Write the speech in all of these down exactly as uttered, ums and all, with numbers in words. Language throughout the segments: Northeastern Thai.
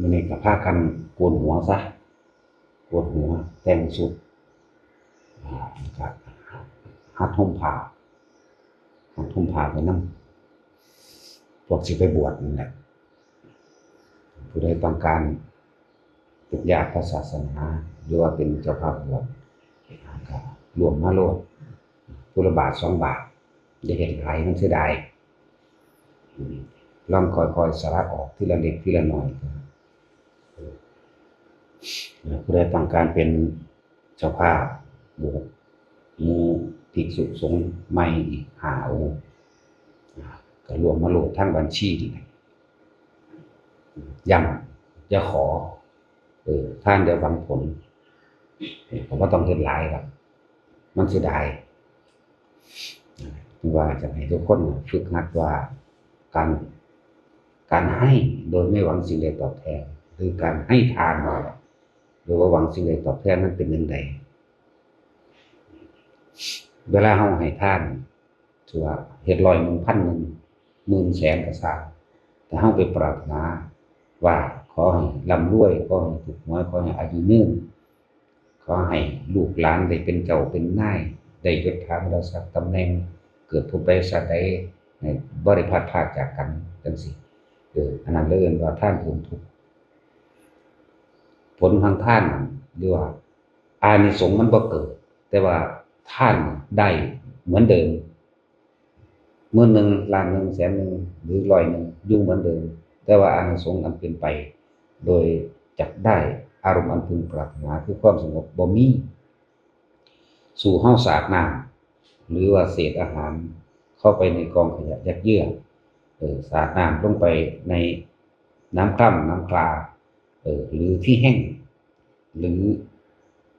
มื้อนี้ก็พากันโกนหัวซะ โกนหัว แต่งชุด อ่า แล้วก็หัดห่มผ้า หัดห่มผ้าไปนำ พวกสิไปบวชนั่นแหละ ผู้ใดต้องการเป็นญาติพระศาสนา หรือว่าเป็นเจ้าภาพบวช ก็ร่วมมาโลด ผู้ละบาทสองบาท อย่าเฮ็ดหลาย มันเสียดาย ลองค่อยๆ สละออกทีละเล็กทีละน้อย ผู้ใดต้องการเป็นเจ้าภาพบวช หมู่ภิกษุสงฆ์ใหม่อีกห้าองค์ ก็ร่วมมาโลดทางบัญชีนี่แหละ ย้ำ อย่าขอ เออ ทานอย่าหวังผล เออ ก็บ่ต้องเฮ็ดหลายครับ มันเสียดาย ว่าจะให้ทุกคนน่ะฝึกหัดว่าการ การให้โดยไม่หวังสิ่งใดตอบแทน หรือการให้ทาน โดยบ่หวังสิ่งใดตอบแทน มันเป็นจั่งใด เวลาเฮาให้ทาน ถือว่าเฮ็ดร้อยหนึ่ง พันหนึ่ง หมื่น แสน ก็ซ่าง แต่เฮาไปปรารถนาว่าขอให้ร่ำรวย ขอให้ถูกหวย ขอให้อายุยืน ขอให้ลูกหลานได้เป็นเจ้าเป็นนาย ได้ยศถาบรรดาศักดิ์ตำแหน่ง เกิดภพใดชาติใด ให้บ่ได้พลัดพรากจากกันจั่งซี้ เออ อันนั้นเลยเอิ้นว่าทานเพิ่มทุกข์ ผลทางทานนั่น หรือว่าอานิสงส์มันบ่เกิด แต่ว่าทานได้เหมือนเดิม หมื่นหนึ่ง ล้านหนึ่ง แสนหนึ่ง หรือร้อยหนึ่ง อยู่เหมือนเดิม แต่ว่าอานิสงส์อันเป็นไป โดยจักได้อารมณ์อันพึงปรารถนาคือความสงบบ่มี สู่เฮาสาดน้ำ หรือว่าเศษอาหารเข้าไปในกองขยะยัดเยียด เออ สาดน้ำลงไปในน้ำคร่ำน้ำคลา เออ หรือที่แห้ง หรือ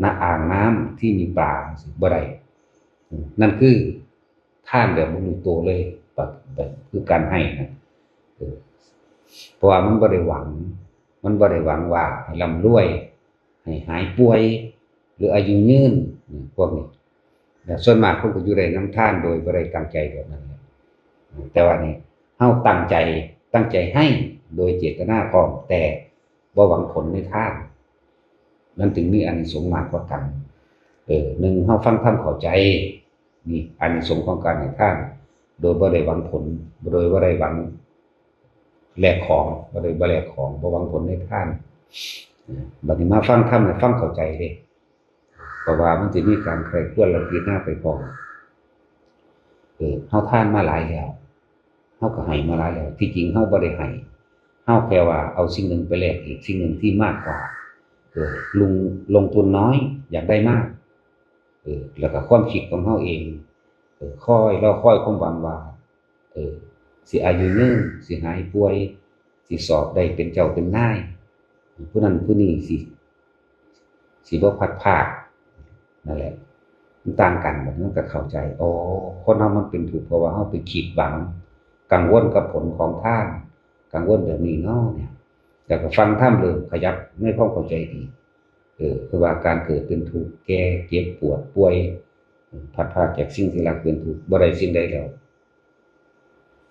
ณอ่างน้ำที่มีปลา บ่ได้ นั่นคือทานแบบบ่รู้ตัวเลย แบบ แบบคือการให้นะ เออ เพราะว่ามันบ่ได้หวัง มันบ่ได้หวังว่าให้ร่ำรวย ให้หายป่วย หรืออายุยืน พวกนี้ แล้วส่วนมากคนก็อยู่ได้นำทานโดยบ่ได้ตั้งใจแบบนั้นแหละ แต่ว่านี่เฮาตั้งใจ ตั้งใจให้โดยเจตนาพร้อม แต่บ่หวังผลในทาน มันจึงมีอานิสงส์มากกว่ากัน เออ หนึ่ง เฮาฟังธรรมเข้าใจ นี่อานิสงส์ของการให้ทาน โดยบ่ได้หวังผล โดยบ่ได้หวังแลกของ บ่ได้ บ่แลกของ บ่หวังผลในทาน บัดนี้มาฟังธรรมให้ฟังเข้าใจเด้ เพราะว่ามันสิมีการใคร่ครวญและพิจารณาไปพร้อม เออ เฮาทานมาหลายแล้ว เฮาก็ให้มาหลายแล้ว ที่จริงเฮาบ่ได้ให้ เฮาแค่ว่าเอาสิ่งหนึ่งไปแลกอีกสิ่งหนึ่งที่มากกว่า เออ ลง ลงทุนน้อย อยากได้มาก เออ แล้วก็ความคิดของเฮาเอง เออ คอย รอคอยความหวังว่า เออ สิอายุยืน สิหายป่วย สิสอบได้เป็นเจ้าเป็นนาย ผู้นั้นผู้นี้สิ สิบ่พลัดพราก นั่นแหละ มันต่างกัน บัดนี้มันก็เข้าใจ อ๋อ คนเฮามันเป็นทุกข์ เพราะว่าเฮาไปคิดหวัง กังวลกับผลของทาน กังวลแบบนี้เนาะเนี่ย แล้วก็ฟังธรรมเริ่มขยับในความเข้าใจดี เออ คือว่าการเกิดเป็นทุกข์ แก่ เจ็บ ปวด ป่วย พลัดพรากจากสิ่งที่รัก เป็นทุกข์ บ่ได้สิ่งใดแล้ว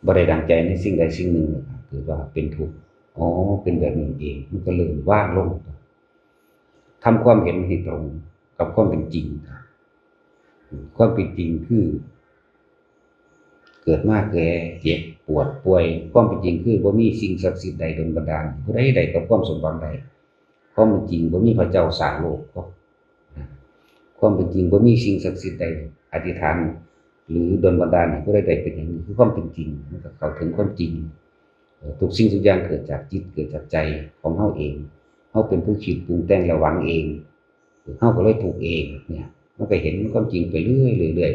บ่ได้ดังใจในสิ่งใดสิ่งหนึ่ง เกิดว่าเป็นทุกข์ อ๋อ เป็นแบบนี้เอง มันก็เริ่มวางลง ทำความเห็นให้ตรงกับความเป็นจริง ความเป็นจริงคือ เกิดมาแก่ เจ็บ ปวด ป่วย ความเป็นจริงคือบ่มีสิ่งศักดิ์สิทธิ์ใดดลบันดาล ผู้ใดได้กับความสมหวังใด ความเป็นจริงบ่มีพระเจ้าสร้างโลก ความเป็นจริงบ่มีสิ่งศักดิ์สิทธิ์ใดอธิษฐาน หรือดลบันดาลให้ผู้ใดได้เป็นอย่างนี้ คือความเป็นจริง มันก็เข้าถึงความจริง เอ่อ ทุกสิ่งทุกอย่างเกิดจากจิต เกิดจากใจของเฮาเอง เฮาเป็นผู้คิดปรุงแต่งและหวังเอง เฮาก็เลยทุกข์เองเนี่ย มันก็เห็นความจริงไปเรื่อยๆ เรื่อย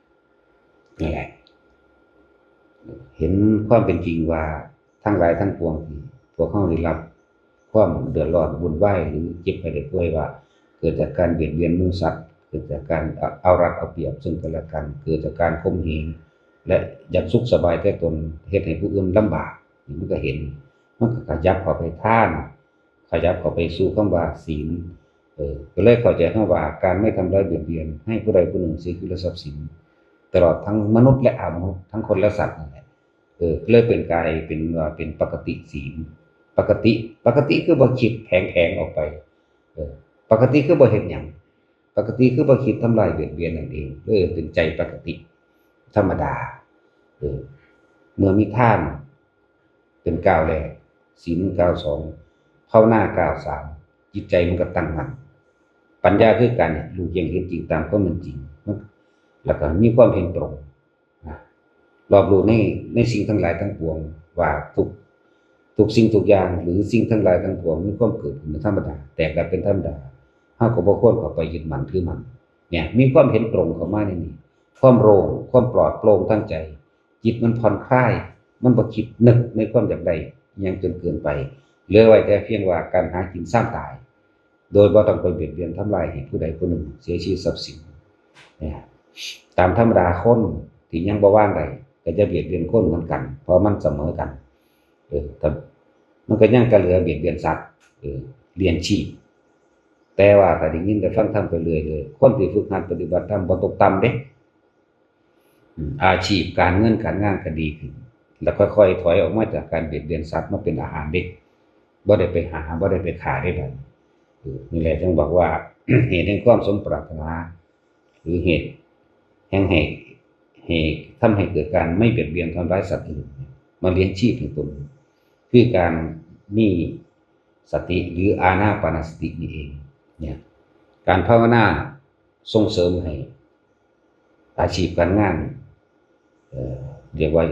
ๆ นั่นแหละ เห็นความเป็นจริงว่าทั้งหลายทั้งปวงที่พวกเฮาได้รับความเดือดร้อนวุ่นวาย หรือเจ็บไข้ได้ป่วยว่า เกิดจากการเบียดเบียนหมู่สัตว์ เกิดจากการเอา เอารัดเอาเปรียบซึ่งกันและกัน เกิดจากการข่มเหง และอยากสุขสบายแต่ตน เฮ็ดให้ผู้อื่นลำบาก นี่มันก็เห็น มันก็ขยับเข้าไปทาน ขยับเข้าไปสู่คำว่าศีล เออ ก็เลยเข้าใจคำว่าการไม่ทำร้ายเบียดเบียนให้ผู้ใดผู้หนึ่งเสียชีวิตและทรัพย์สิน ตลอดทั้งมนุษย์และอมนุษย์ ทั้งคนและสัตว์นั่นแหละ เออ ก็เลยเป็นกลายเป็นว่าเป็นปกติศีล ปกติ ปกติคือบ่คิดแผลงๆออกไป เออ ปกติคือบ่เฮ็ดหยัง ปกติคือบ่คิดทำลายเบียดเบียนนั่นเอง เออ เป็นใจปกติ ธรรมดา เออ เมื่อมีทานเป็นก้าวแรก ศีลก้าวสอง ภาวนาก้าวสาม จิตใจมันก็ตั้งมั่น ปัญญาคือการรู้แจ้งเห็นจริงตามความเป็นจริง มัน แล้วก็มีความเห็นตรง นะ รอบรู้ใน ในสิ่งทั้งหลายทั้งปวง ว่าทุก ทุกสิ่งทุกอย่าง หรือสิ่งทั้งหลายทั้งปวง มีความเกิดขึ้นเป็นธรรมดา แตกดับเป็นธรรมดา เฮาก็บ่ควรเข้าไปยึดมั่นถือมั่น เนี่ย มีความเห็นตรงเข้ามาในนี้ ความโล่ง ความปลอดโปร่งทางใจ จิตมันผ่อนคลาย มันบ่คิดนึกในความอยากได้อิหยังจนเกินไป เหลือไว้แต่เพียงว่าการหากินซ่ามตาย โดยบ่ต้องไปเบียดเบียนทำลายให้ผู้ใดผู้หนึ่งเสียชีวิตทรัพย์สิน เนี่ย ตามธรรมดาคนที่ยังบ่วางได้ ก็จะเบียดเบียนคนเหมือนกัน เพราะมันเสมอกัน เออ แต่มันก็ยังกะเหลือเบียดเบียนสัตว์ เออ เลี้ยงชีพ แต่ว่าถ้าได้ยินได้ฟังธรรมไปเรื่อยๆ คนที่ฝึกหัดปฏิบัติธรรมบ่ตกต่ำเด้ อืม อาชีพการเงินการงานก็ดีขึ้น แล้วค่อยๆถอยออกมาจากการเบียดเบียนสัตว์มาเป็นอาหารเด้ บ่ได้ไปหา บ่ได้ไปฆ่าได้บัดนี้ เออ นี่แหละจึงบอกว่า เหตุแห่งความสมปรารถนา หรือเหตุแห่งให้ ให้ทำให้เกิดการไม่เบียดเบียนทำร้ายสัตว์อื่น มาเลี้ยงชีพของตน คือการมีสติหรืออานาปานสตินี่เอง เนี่ย การภาวนาส่งเสริมให้อาชีพการงาน เอ่อ เรียกว่า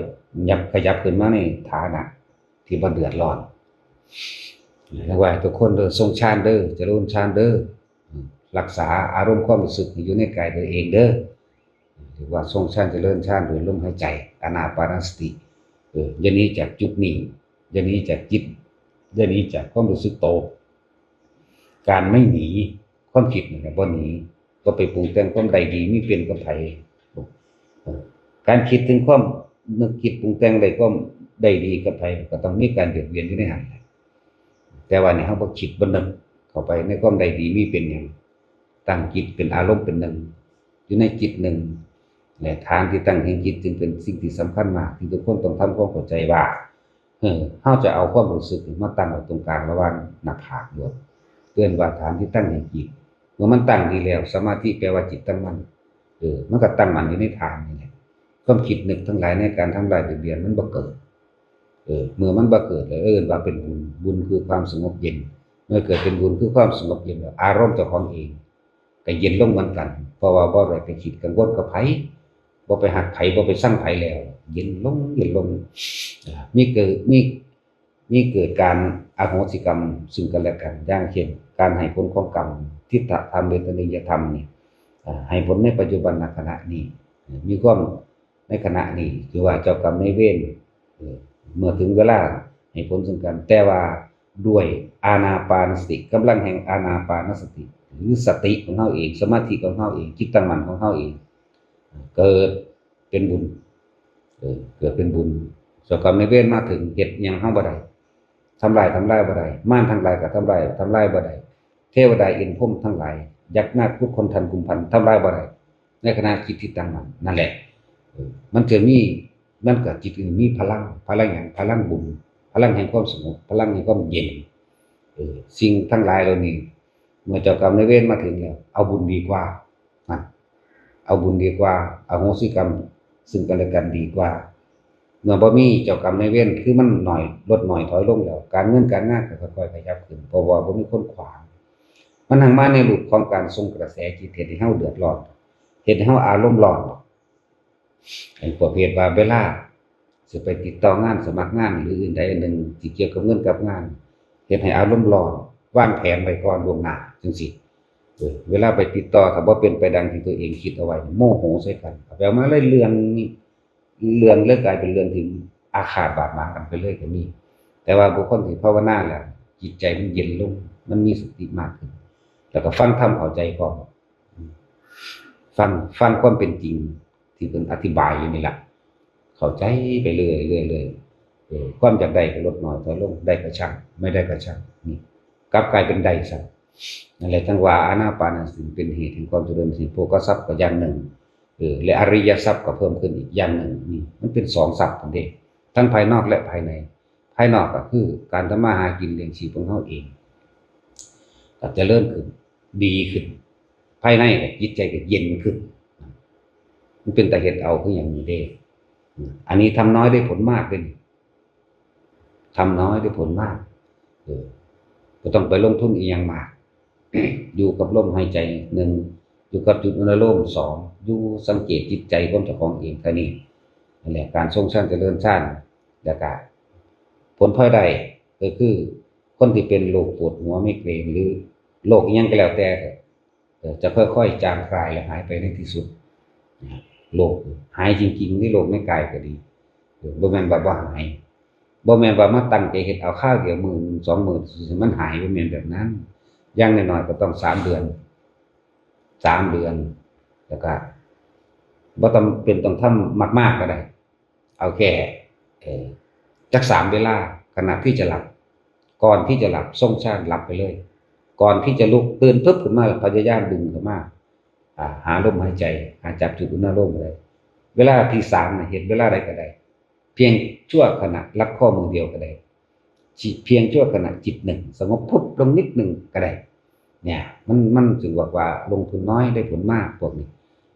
ยับ ขยับขึ้นมาในฐานะที่บ่เดือดร้อน เรียกว่าทุกคนเด้อ ทรงฌานเด้อ เจริญฌานเด้อ อืม รักษาอารมณ์ความรู้สึกให้อยู่ในกายตัวเองเด้อ เรียกว่าทรงฌานเจริญฌานโดยลมหายใจ อานาปานสติ เออ อย่าหนีจากจุดนี้ อย่าหนีจากจิต อย่าหนีจากความรู้สึกโต การไม่หนีความคิดนี่แหละบ่หนี บ่ไปปรุงแต่งความใดดีมีเป็นกับไผ เออ การคิดถึงความนึกคิดปรุงแต่งได้ความใดดีกับไผ ก็ต้องมีการเบียดเบียนอยู่ในหั้นแหละ แต่ว่านี่เฮาบ่คิดบ่นึกเข้าไปในความใดดีมีเป็นหยัง ตั้งจิตเป็นอารมณ์เป็นหนึ่ง อยู่ในจิตหนึ่ง และฐานที่ตั้งแห่งจิตจึงเป็นสิ่งที่สำคัญมาก ที่ทุกคนต้องทำความเข้าใจว่า เออ เฮาจะเอาความรู้สึกมาตั้งไว้ตรงกลางระหว่างหน้าผากด้วย เอิ้นว่าฐานที่ตั้งแห่งจิต เมื่อมันตั้งดีแล้ว สมาธิแปลว่าจิตตั้งมั่น เออ มันก็ตั้งมั่นอยู่ในฐานนี่แหละ ความคิดนึกทั้งหลายในการทำลายเบียดเบียนมันบ่เกิด เออ เมื่อมันบ่เกิดแล้วเอิ้นว่าเป็นบุญ บุญคือความสงบเย็น เมื่อเกิดเป็นบุญคือความสงบเย็นแล้ว อารมณ์เจ้าของเองก็เย็นลงเหมือนกัน เพราะว่าบ่ได้ไปคิดกังวลกับไผ บ่ไปฮักไผ บ่ไปซังไผแล้ว เย็นลง เย็นลง อ่า มีเกิด มี มีเกิดการอโหสิกรรมซึ่งกันและกัน อย่างเช่น การให้ผลของกรรม ทิฏฐธรรม เวทนียธรรมนี่ อ่า ให้ผลในปัจจุบันขณะนี้ มีความในขณะนี้ คือว่าเจ้ากรรมนายเวร เออ เมื่อถึงเวลาให้ผลซึ่งกัน แต่ว่าด้วยอานาปานสติ กำลังแห่งอานาปานสติ หรือสติของเฮาเอง สมาธิของเฮาเอง จิตตั้งมั่นของเฮาเอง เกิดเป็นบุญ เออ เกิดเป็นบุญ เจ้ากรรมนายเวรมาถึง เฮ็ดหยังเฮาบ่ได้ ทำลาย ทำลายบ่ได้ มารทั้งหลายก็ทำลาย ทำลายบ่ได้ เทวดาอินทร์พรหมทั้งหลาย ยักษ์นาคพุทธคนทันกุมพันธ์ ทำลายบ่ได้ ในขณะจิตที่ตั้งมั่น นั่นแหละ เออ มันจะมี มันก็จิตมีพลัง พลังหยัง พลังบุญ พลังแห่งความสงบ พลังแห่งความเย็น เออ สิ่งทั้งหลายเหล่านี้ เมื่อเจ้ากรรมนายเวรมาถึงแล้ว เอาบุญดีกว่า นะ เอาบุญดีกว่า อโหสิกรรมซึ่งกันและกันดีกว่า เมื่อบ่มีเจ้ากรรมนายเวร คือมันหน่อย ลดหน่อยถอยลงแล้ว การเงินการงานก็ค่อยๆขยับขึ้น เพราะว่าบ่มีคนขวาง มันหังมาในรูปของการส่งกระแสจิต เฮ็ดให้เฮาเดือดร้อน เฮ็ดให้เฮาอารมณ์ร้อน ไอ้ประเภทว่าเวลาสิไปติดต่องาน สมัครงาน หรืออื่นใดอันหนึ่งที่เกี่ยวกับเงินกับงาน เฮ็ดให้อารมณ์ร้อน วางแผนไว้ก่อนล่วงหน้าจังซี้ เออ เวลาไปติดต่อ ถ้าบ่เป็นไปดังที่ตัวเองคิดเอาไว้ โมโหใส่กัน เอาไปเอามาเลยเรื่องนี้ เรื่องเลยกลายเป็นเรื่องที่อาฆาตบาดหมางกันไปเลยก็มี แต่ว่าบุคคลที่ภาวนาแล้ว จิตใจมันเย็นลง มันมีสติมากขึ้น แล้วก็ฟังธรรมเข้าใจพร้อม ฟัง ฟังความเป็นจริงที่เพิ่นอธิบายอยู่นี่ล่ะ เข้าใจไปเรื่อยๆ เรื่อยๆ เออ ความอยากได้ก็ลดน้อยถอยลง ได้ก็ช่าง ไม่ได้ก็ช่าง นี่ กลับกลายเป็นได้ซะ นั่นแหละ จั่งว่าอานาปานสติเป็นเหตุแห่งความเจริญ สิโภคทรัพย์ก็อย่างหนึ่ง เออ และอริยทรัพย์ก็เพิ่มขึ้นอีกอย่างหนึ่ง นี่ มันเป็นสองทรัพย์นั่นเอง ทั้งภายนอกและภายใน ายนอกก็คือการทำมาหากินเลี้ยงชีพของเฮาเอง ก็เจริญขึ้น ดีขึ้น ภายในก็จิตใจก็เย็นขึ้น มันเป็นตาเฮ็ดเอาคือหยังนี่เด้ อันนี้ทำน้อยได้ผลมากเด้นี่ ทำน้อยได้ผลมาก เออ บ่ต้องไปลงทุนอีหยังมาก อยู่กับลมหายใจ หนึ่ง อยู่กับจุดอนุโลม สอง อยู่สังเกตจิตใจของเจ้าของเองแค่นี้ นั่นแหละ การทรงฌานเจริญฌาน แล้วก็ผลพลอยได้ก็คือ คนที่เป็นโรคปวดหัวไมเกรน หรือโรคอิหยังก็แล้วแต่ เอ่อ จะค่อยๆจางคลายและหายไปในที่สุดนะ โรคหายจริงๆ ในโรคในกายก็ดี เออ บ่แม่นว่าบ่หาย บ่แม่นว่ามาตั้งใจเฮ็ดเอาคราวเดียวมื้อหนึ่งสองมื้อมันหาย บ่แม่นแบบนั้น อย่างน้อยๆก็ต้องสามเดือน สามเดือน แล้วก็บ่จำเป็นต้องทำมากๆก็ได้ เอาแค่ เอ่อ จักสามเวลา ขณะที่จะหลับ ก่อนที่จะหลับ ทรงฌานหลับไปเลย ก่อนที่จะลุกตื่นปุ๊บขึ้นมา พยายามดึงขึ้นมา อ่า หาลมหายใจ หาจับจุดอุณาโลมเลย เวลาที่สามน่ะ เฮ็ดเวลาใดก็ได้ เพียงชั่วขณะ ลักข้อมือเดียวก็ได้ จิตเพียงชั่วขณะ จิตหนึ่ง สงบปุ๊บลงนิดหนึ่งก็ได้ เนี่ย มัน มันจึงบอกว่าลงทุนน้อยได้ผลมากพวกนี้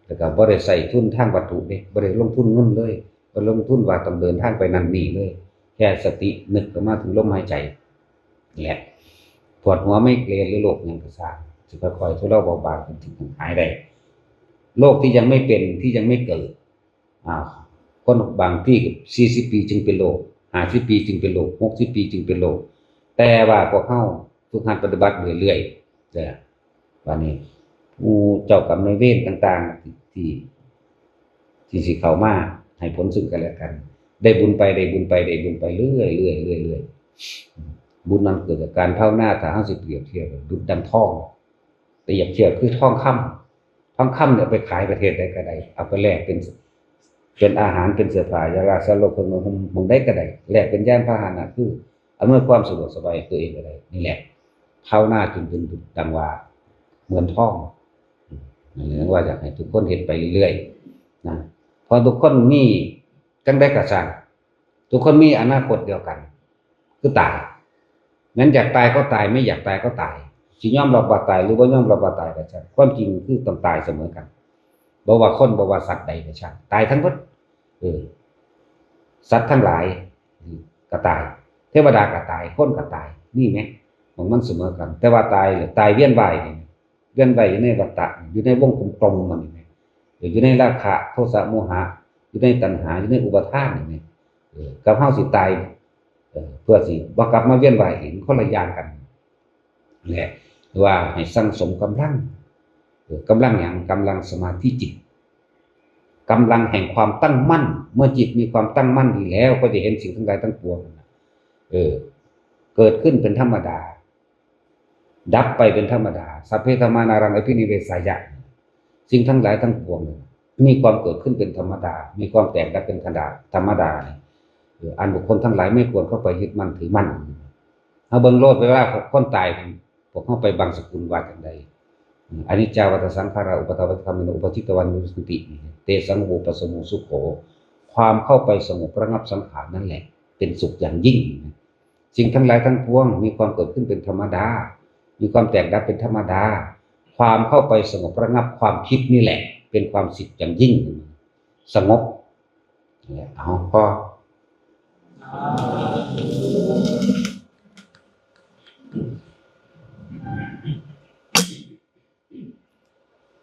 แล้วก็บ่ได้ใส่ทุนทางวัตถุเด้ บ่ได้ลงทุนเงินเลย บ่ลงทุนว่าต้องเดินทางไปนั่นนี่เลย แค่สตินึกเข้ามาถึงลมหายใจ นี่แหละ ปวดหัวไมเกรนหรือโรคหยังก็ซ่าง สิค่อยๆทุเลาเบาบางจนถึงหายได้ โรคที่ยังไม่เป็น ที่ยังไม่เกิด อ่า คนบางที่สี่สิบปีจึงเป็นโรค ห้าสิบปีจึงเป็นโรค หกสิบปีจึงเป็นโรค แต่ว่าพวกเฮาฝึกหัดปฏิบัติเรื่อยๆ เด้อ บัดนี้ หมู่เจ้ากรรมนายเวรต่างๆ ที่ ที่สิเข้ามาให้ผลซึ่งกันและกัน ได้บุญไป ได้บุญไป ได้บุญไปเรื่อยๆ เรื่อยๆ บุญนั้นเกิดจากการภาวนา ถ้าเฮาสิเปรียบเทียบ ดุจดังทอง เปรียบเทียบคือทองคำ ทองคำเนี่ยเอาไปขายประเทศใดก็ได้ เอาไปแลกเป็น เป็นอาหาร เป็นเสื้อผ้า ยารักษาโรค เครื่องนุ่งห่ม หม่องใดก็ได้ แลกเป็นยานพาหนะ คืออำนวยความสะดวกสบายให้ตัวเองก็ได้ นี่แหละ ภาวนาจึงเป็นดุจดังว่าเหมือนทอง นั่นแหละว่าอยากให้ทุกคนเฮ็ดไปเรื่อยๆ นะ เพราะทุกคนมี จั่งใดก็ซ่าง ทุกคนมีอนาคตเดียวกัน คือตาย แม้นอยากตายก็ตาย ไม่อยากตายก็ตาย สิยอมรับว่าตายหรือบ่ยอมรับว่าตายก็ช่าง ความจริงคือต้องตายเสมอกัน บ่ว่าคน บ่ว่าสัตว์ใดก็ช่าง ตายทั้งหมด เออ สัตว์ทั้งหลาย อืม ก็ตาย เทวดาก็ตาย คนก็ตาย นี่แหม ของมันเสมอกัน แต่ว่าตาย ตายเวียนว่ายนี่ เวียนว่ายอยู่ในวัฏฏะ อยู่ในวงกลมๆ มันนี่แหม อยู่ในราคะ โทสะ โมหะ อยู่ในตัณหา อยู่ในอุปาทานนี่แหม เออ กับเฮาสิตาย เออ เพื่อสิบ่กลับมาเวียนว่ายอีก คนละอย่างกัน แหละ ว่าให้สั่งสมกำลัง เออ กำลังหยัง กำลังสมาธิจิต กำลังแห่งความตั้งมั่น เมื่อจิตมีความตั้งมั่นดีแล้ว ก็จะเห็นสิ่งทั้งหลายทั้งปวง เออ เกิดขึ้นเป็นธรรมดา ดับไปเป็นธรรมดา สัพเพธัมมานารังอภินิเวสายะ สิ่งทั้งหลายทั้งปวง มีความเกิดขึ้นเป็นธรรมดา มีความแตกดับเป็นธรรมดา ธรรมดาเนี่ย เออ อันบุคคลทั้งหลายไม่ควรเข้าไปยึดมั่นถือมั่น เฮาเบิ่งโลดเวลาคนตาย พวกเฮาไปบังสกุลว่าจั่งใด อนิจจาวัฏฏะสังขารา อุปาทาวัฏฏะคามิโน อุปาทิตวานุสสติ เตสัง โวปัสสโม สุโข ความเข้าไปสงบระงับสังขารนั่นแหละ เป็นสุขอย่างยิ่ง สิ่งทั้งหลายทั้งปวงมีความเกิดขึ้นเป็นธรรมดา มีความแตกดับเป็นธรรมดา ความเข้าไปสงบระงับความคิดนี่แหละ เป็นความสุขอย่างยิ่ง สงบ เนี่ย เอา พอ